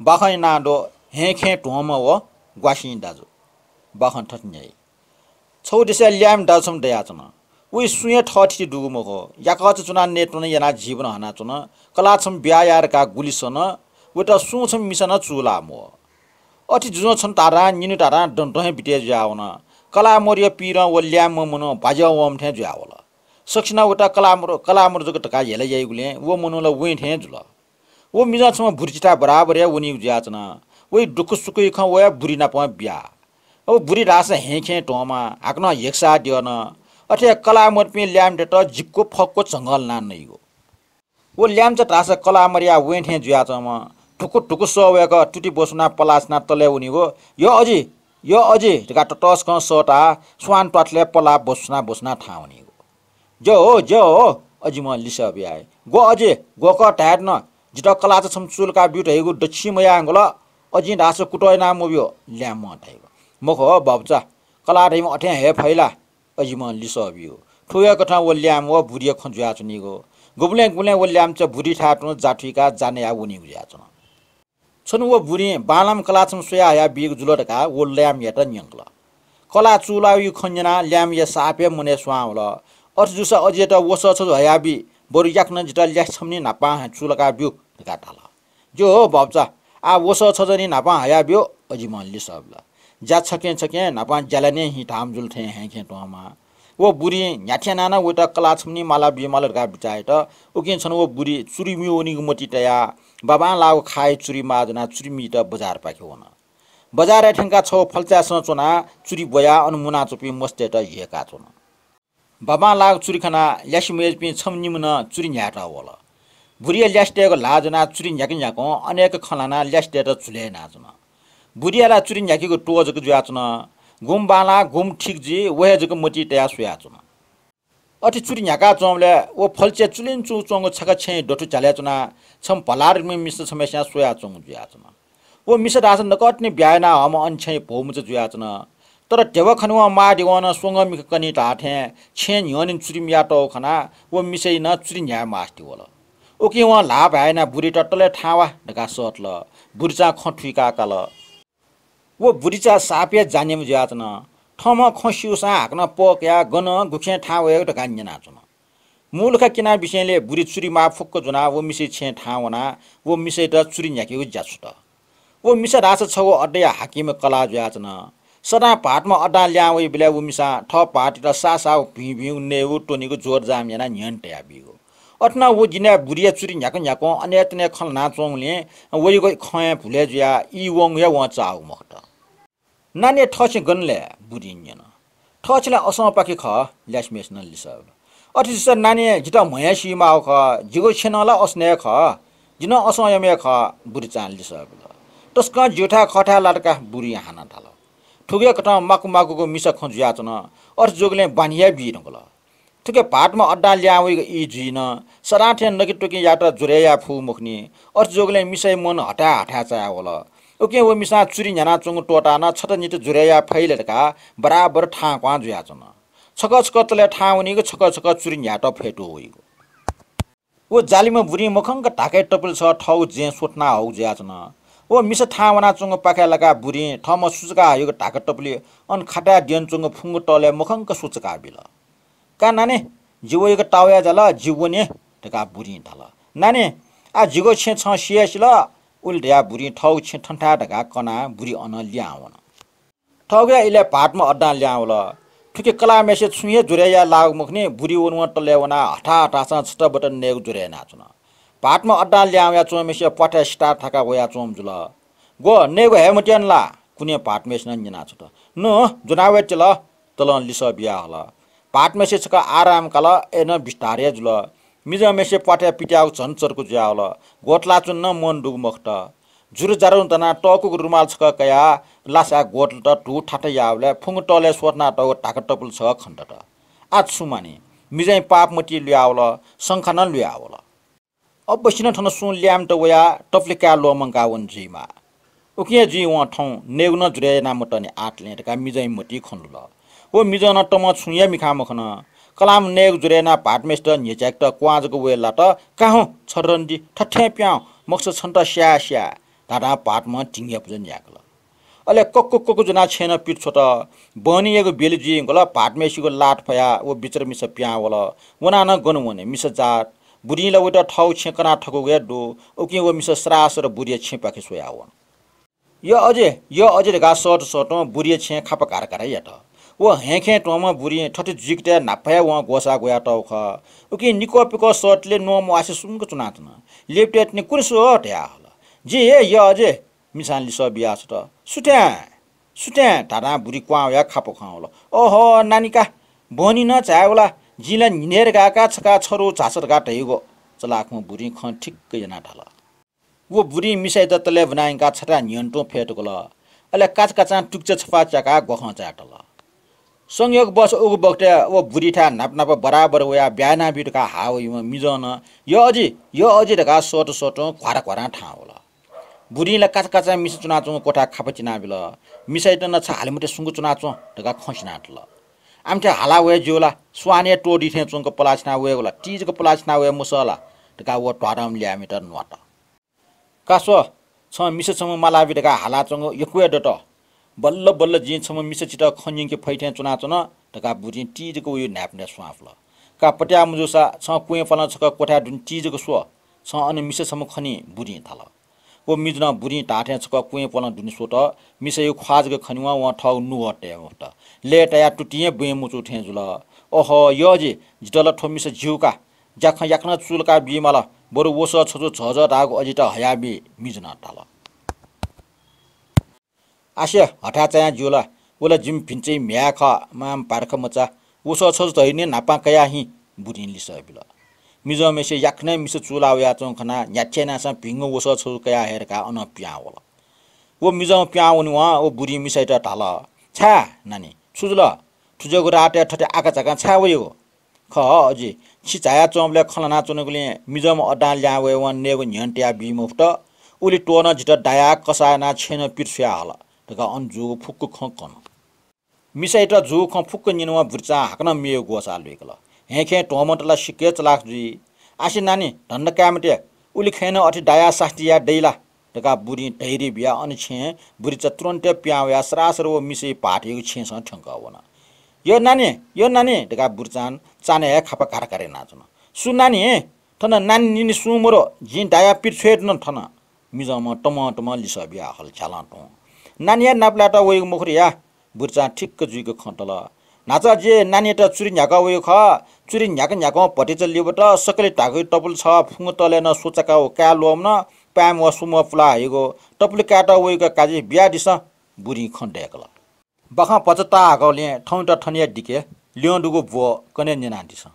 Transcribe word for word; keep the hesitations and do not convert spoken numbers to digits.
बाखं नां दु, हेंखें ध्वंम्ह व ग्वासिं दाजु। बाखं थथे न्ह्याइ। छगू देशय् ल्याय्म्ह दाजु छम्ह दयाच्वन। वइ सुं हे थःथिति दुगु मखु। याकःचा च्वनाः नयेत्वना यानाः जीवन हनाच्वन। कलाः छम्ह ब्याहा याये धकाः गुलि सन। वइत सुं छम्ह मिसा नं चूलाः मवः। अथे जुजुं छन्हु धाधां निन्हु धाधां दँ दँ हे बिते जुयावन। कलाः मदुया पीरं व ल्याय्म्ह मनू बाज्याः वंम्ह थें जुयावल। सकसिनं वइत कलाः मदु, कलाः मदु जक धकाः हेला याइगुलिं व मनू ला वइथें जुल। व मिजं छम्ह बुरिचिथाय् बराबर हे वनीगु जुयाच्वन। वइ दुःख सुखया खँ वया बुरि नाप बिया। व बुरि धाःसा हेंखें ध्वंम्ह, हाकनं हेक्साः द्यः नं। अथे हे कलाः मदुपिं ल्याय्म्हतय्त जिक्व फक्व झंगः ल्हानाः नइगु। व ल्याय्म्हचा धाःसा कलाः मदयाः वइथें जुयाच्वंम्ह, धुकु धुकु सः वय्कः तुति ब्वसुनाः पलाः सिनाः तलय् वनीगु, "यः अजि, यः अजि" धकाः ततसकं सःताः स्वां त्वाथलय् पलाः ब्वसुनाः ब्वसुनाः थाहां वनीगु। "ज्यः हो, ज्यः हो," अजिम्हं लिसः बियाः, "ग्व अजि, ग्वःकः धायेधुन, जितः कलाःचा छम्ह चूलाका ब्यु धइगु दच्छि मयायेगु ला, अजिं धाःसा कुतः यानाः मब्यु," ल्याय्म्हं धाइगु। "मखु हो भचा, कलाः धइम्ह अथें हये फइ ला?" अजिम्हं लिसः ब्यूगु। थुगु हे कथं व ल्याय्म्ह व बुरिया खँ जुयाच्वनीगु। गुबलें गुबलें व ल्याय्म्हचा बुरिथाय् तुं जा थुइकाः जा नयाः वनीगु जुयाच्वन। छन्हु व बुरिं बांलाःम्ह कलाः छम्ह स्वयाः हयाबीगु जुल धकाः व ल्याय्म्हयात न्यंकल। कलाः चूलाःगु खँ न्यनाः ल्याय्म्हया साप हे मनय् स्वां वल। "अथे जूसा अजियात वसः छजु हयाबी, बरु याकनं जितः ल्यासे छम्हनिं न्हापां हे चूलाका ब्यु" धकाः धाल। "ज्यू हो भचा, आः वसः छजनिं न्हापां हयाब्यु," अजिम्हं लिसः बिल। "ज्या छखें छखें, न्हापां ज्यालाने हि धाःम्ह जुल थें हेंखें ध्वंम्ह।" व बुरिं न्ह्याथे यानाः नं वइत कलाः छम्हनिं माला बीमाल धकाः बिचाः यात। उकिं छन्हु व बुरि चुरी म्यू वनीगु मतिइ तयाः बाबांलाःगु खाःया चुरी माः ज्वनाः चुरी मीत बजारपाखे वन। बजारय् थ्यंकाः छगू फल्चाय् सँ च्वनाः चुरी ब्वयाः अन मुनाच्वंपिं मस्तय्त ह्यय्काच्वन। बाबांलाःगु चुरी खनाः ल्यासे मय्जुपिं छम्ह निम्हं नं चुरी न्ह्यायेत वल। बुरिया ल्यासेतय्गु ल्हाः ज्वनाः चुरी न्ह्याकि न्ह्याकं अनेक खँ ल्हानाः ल्यासेतय्त झुलय् यानाच्वन। बुरिया ला चुरी न्ह्याकेगु त्वः जक जुयाच्वन। गुम्ह बांलाः, गुम्ह ठीक जुइ, व हे जक मतिइ तयाः स्वयाच्वन। अथे चुरी न्ह्याकाच्वंबलय् व फल्चाय् चुलिं चूच्वंगु छखा छेँय् दथुइ झ्यालय् च्वनाः छम्ह भलादम्ह मिसा छम्हय्सिनं स्वयाच्वंगु जुयाच्वन। व मिसा धाःसा नकतिनि ब्याहा याना हःम्ह अन छेँय् भौमचा जुयाच्वन। तर ध्यबा खनेवं माःदेवं नं स्वंगः मिखा कनी धाःथें छेँय् न्ह्यःने चुरी मियातःगु खनाः व मिसाइ नं चुरी न्ह्याये मास्ति वल। उकिं वं ल्हाः भाय् यानाः बुरित तलय् थाहां वा धकाः सःतल। बुरिचां खँ थुइकाः काल। व बुरिचा साप हे जानेम्ह जुयाच्वन। थःम्हं खँ स्यूसां हाकनं पः कयाः गन गुखें थाहां वयेगु धकाः न्यनाच्वन। मू लुखा क्यनाबिसेंलि बुरि चुरी माः फुक्क ज्वनाः व मिसाया छेँय् थाहां वनाः व मिसायात चुरी न्ह्याकेगु ज्या छुत। व मिसा धाःसा छगू अड्डाया हाकिमया कलाः जुयाच्वन। सदां भाःतम्ह अड्डां ल्याहां वइबलय् व मिसां थः भाःतयात साःसाःगु भिं भिंगु नयेगु त्वनेगु जोरजाम यानाः न्ह्यःने तयाबीगु। अथे नं व दिनय् बुरिया चुरी न्ह्याकं न्ह्याकं अनेत अनेत खँ ल्हानाच्वंगुलिं वइगु खँ हे भुलय् जुयाः ई वंगु हे वं चाःगु मखुत। "नानी, थःछि गन लय्?" बुरिं न्यन। "थःछि ला असंपाखे खः," ल्यासेम्हय्सिनं लिसः बिल। "अथे जूसा नानी, जितः म्हया सी माःगु खः, जिगु छेँ नं ला असनय् हे खः, जि नं असंयाम्ह हे खः," बुरिचां लिसः बिल। "तसकं ज्यूथाय् खःथाय् ला" धकाः बुरिं हानं धाल। थुगु हे कथं माकु माकुगु मिसा खँ जुयाच्वन। अथे जूगुलिं बान्हि हे बी धुंकल। थुकी भाःतम्ह अड्डां ल्याहां वइगु ई जुइ नं सदां थें नकितुकियात ज्वरय् याये फु मखुनि। अथे जूगुलिं मिसाया मन हथाय् हथाय् चायावल। उकिं व मिसां चुरी न्ह्यानाच्वंगु त्वःताः नं छता निता ज्वरय् याये फइ ला धकाः बराबर थाहां क्वहां जुयाच्वन। छकः छकः तलय् थाहां वनीगु, छकः छकः चुरी न्ह्यायेत फ्यतू वइगु। व जालिम्ह बुरिं मखंक धाकया टपुलि छगः थःगु जँय् स्वथना हःगु जुयाच्वन। व मिसा थाहां वनाच्वंगु पाखे लाकाः बुरिं थःम्हं सुचुका हयागु धाका टपुलि अन खाताय् द्यनाच्वंगु फुंगू तःलय् मखंक सुचुका बिल। "का नानी, जि वइगु ताःया जाल, जि वने," धकाः बुरिं धाल। "नानी, आः जिगु छेँ छं सिया सिल।" उलि धयाः बुरिं थःगु छेँ थन थाय् धकाः कनाः बुरि अनं लिहां वन। थःगुया इलय् भाःतम्ह अड्डां लिहां वल। थुकी कलाःम्हय्सित छुं हे ज्वरय् याये लाःगु मखुनि। बुरि वनावं तलय् वनाः हथाः हथासं छता बता नयेगु ज्वरय् यानाच्वन। भाःतम्ह अड्डां लिहां वयाच्वंम्हय्सिया प्वाथय् सिताः थाकाः वयाच्वंम्ह जुल। "ग्व, नयेगु हये मत्यन ला?" कुने भाःतम्हय्सिनं न्यनाछ्वत। "नु, ज्वना वये तिल," तलं लिसः बियाहल। भाःतम्हय्सित छकः आराम काल, अय्नं बिस्तार हे जुल। मिजंम्हय्सिया प्वाथय् पित्याःगु झन चर्कु जुयावल। ग्वतलाच्वने नं मन दुगु मखुत। जुरु जारुं दनाः तःकुगु रुमाल छकः कयाः लासाय् ग्वतलत धू थाता याःबलय् फुंगू तःलय् स्वथनातःगु धाका टपुलि छगः खनेदत। आः छु मानि? मिजंया पाप मतिइ लुयावल, शंका नं लुयावल। अवश्य नं थन सुं ल्याय्म्हत वयाः टपुलि काये ल्वःमंका वने जुइमाः। उकिं हे जुइ वं थौं नयेगु नं ज्वरय् याना मतःनि आतलें धकाः मिजंया मतिइ खनेदुल। व मिजं नं तमं छुं हे मिखा मखन। कलाःम्ह नयेगु ज्वरय् यानाः भाःतम्हय्सित न्ह्यच्याकेत क्वहां जक वये लात। "का हुँ, छररन्दी, थथें प्याहुँ, मखुसा छन्त स्याये स्याये।" धाधां भाःतम्हं धिंगय् पुजा न्यायेकल। अले कक्कु कक्कु ज्वनाः छेँनं पित छ्वत। बहनीयागु बेली जुइगल, भाःतम्हय्‌सिगु लात फयाः व बिचरा मिसा पिहां वल। वनाः नं गन वने, मिसा जात। बुरिं ला वइत थःगु छेँ कना थकूगु हे दु। उकिं व मिसा सरासर बुरिया छेँपाखे स्वयाः वन। "यः अजि, यः अजि" धकाः सःत सःतं बुरिया छेँ खापा घारा घारा यात। व हँय्‌खें त्वंम्ह बुरिं थथे जुइकेत न्हापा हे वं ग्वसाः ग्वयातःगु खः। उकिं निकः पिकः सःतले न्वं म्वासे सुंक च्वनाच्वन। ल्यय्‌पित्याः तिनि कुने सु धयाहल। "जि हे यः अजि" मिसां लिसः बियाछ्वत। "सुथें, सुथें" धाधां बुरि क्वहां वयाः खापा खं वल। "ओहो नानी का, बहनी नं झाये वला। जिं ला न्हिनय् धकाः का छकाः छरु झासँ धकाः धयागु" चलाखम्ह बुरिं खँ ठिक्क यानाः धाल। व बुरिं मिसायात तले ब्वना यंकाः छथाय् न्ह्यःने तुं फ्यतुकल। अले काचाकाचां तुकिचा छफाः च्याकाः ग्वखं चायेतल। संयोगवश उगु बखतय् व बुरिथाय् न्हापा न्हापा बराबर वयाः ब्याहा यानाबी धकाः हाः वइम्ह मिजं नं "यः अजि, यः अजि" धकाः सःत सःतं घ्वारा घ्वारां थाहां वल। बुरिं ला काचाकाचां मिसा च्वनाच्वंगु क्वथाय् खापा चिनाबिल। मिसायात नं "छ हाले मते, सुंक च्वनाच्वँ" धकाः खँ स्यनातल। "आमथे हाला वये ज्यू ला? स्वानय् त्वःदी थें च्वंक पलाः छिना वयेगु ला? ति जक पलाः छिना वये मसः ला?" धकाः व ध्वादंम्ह ल्याय्म्हयात न्वात। "का स्व, छं मिसा छम्ह मालाबी धकाः हालाच्वंगु यक्व हे दत। बल्ल बल्ल जिं छम्ह मिसा छितः खँ न्यंके फइ थें च्वनाच्वन" धकाः बुरिं ति जक वयागु न्हाय्‌पनय् स्वां फुल। "का पत्याः मजूसा छं क्वँय् प्वालं छकः क्वथाय् दुने ति जक स्व, छं अन मिसा छम्ह खनी" बुरिं धाल। व मिजनं बुरिं धाःथें छकः क्वँय् प्वालं दुने स्वत। मिसायागु ख्वाः जक खनेवं वं थःगु नुगः तये मफुत। लय्‌तायाः तुतिं हे ब्वँय् मुचू थें जुल। "ओहो यः अजि, जितः ला थ्व मिसा ज्यू का। ज्याखँ याकनं चूलाका बीमाल, बरु वसः छजु झःझः धाःगु अजित हयाबी" मिजनं धाल। "आसे हथाय् चायां ज्यू ला? व ला जिमि भिन्चाया म्ह्याय् खः, मां पारखा मचा। वसः छजु धइगु निं न्हापां कयाः हिँ" बुरिं लिसः बिल। मिजंम्हय्‌सित याकनं मिसा चूला वयाच्वंगु खनाः न्ह्याथे यानाः भिंगु वसः छजु कयाः हये धकाः अनं पिहां वल। व मिजं पिहां वनेवं व बुरिं मिसायात धाल, "छाय् नानी, छु जुल? थुज्याःगु रातय् थथे आकाझाकां छाय् वयागु?" "खः अजि, छि झायाच्वंबलय् खँ ल्हानाच्वनागुलिं मिजंम्ह अड्डां ल्याहां वयेवं नयेगु न्ह्यःने तया बी मफुत। उलि त्वःनं जितः दायाः कसाः यानाः छेँनं पित छ्वयाहल" धकाः अन जूगु फुक्क खँ कन। मिसायात जूगु खँ फुक्क न्यनेवं बुरिचां हाकनं मेगु ग्वसाः लुइकल। "हँय्‌खें त्वंम्हत ला सिक्क हे चलाख जुइ। आसे नानी, धन्दा काये मते, उलि खँय् नं अथे दायाः सास्ती याये दइ ला?" धकाः बुरिं धैर्य बियाः अन छेँय् बुरिचा तुरुन्त हे पिहां वयाः सरासर व मिसाया भाःतयागु छेँसं थ्यंकः वन। "यः नानी, यः नानी" धकाः बुरिचां चान्हय् हे खापा घारा घारा यानाच्वन। "सु नानी? थन नानी निनि सुं मरु, जिं दायाः पित छ्वये धुन थन।" मिजंम्हं तमं तमं लिसः बियाहल झ्यालं तुं। "नानी हे नापलायेत वइगु मखु धया?" बुरिचां ठिक्क जुइक खँ तल। "न्हाचः जि नानीयात चुरी न्ह्याकः वइगु खः। चुरी न्ह्याकः न्ह्याकं भतिचा लिबात, सकलें धाःगु तपुलि छगः फुंगतलय् नं स्वचाकाः व काये ल्वःमन, पाय्म्ह व स्वम्ह पुलाः हइगु। तपुलि कायेत वइगु का जि, बियादिसँ" बुरिं खँ दय्‌कल। "बाखं भचा ताः हाकःगुलिं थौंयात थन हे दिके, ल्यं दुगु ब्व कन्हय् न्यनादिसँ"